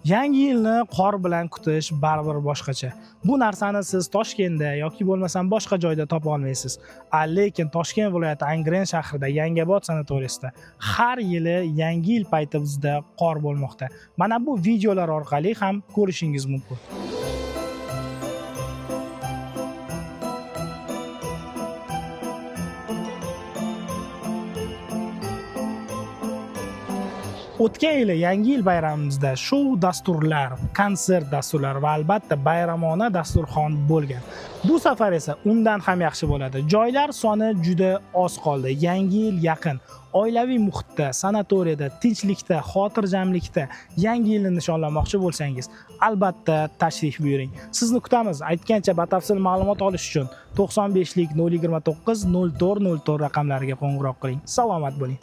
Yangi yilni qor bilan kutish baribir boshqacha. Bu narsani siz Toshkentda yoki bo'lmasam boshqa joyda topa olmaysiz. Lekin Toshkent viloyati Angren shahrida Yangiobod sanatoriyasida har yili Yangi yil payti bizda qor bo'lmoqda. Mana bu videolar orqali ham ko'rishingiz mumkin. O'tgan yili Yangi yil bayramimizda shou dasturlar, konsert dasturlari va albatta bayramona dasturxon bo'lgan. Bu safar esa undan ham yaxshi bo'ladi. Joylar soni juda oz qoldi. Yangi yil yaqin. Oilaviy muhitda, sanatoriyada, tinchlikda, xotirjamlikda Yangi yilni nishonlamoqchi bo'lsangiz, albatta tashrif buyuring. Sizni kutamiz. Aytgancha, batafsil ma'lumot olish uchun 95 029 04 04 raqamlariga qo'ng'iroq qiling. Salomat bo'ling.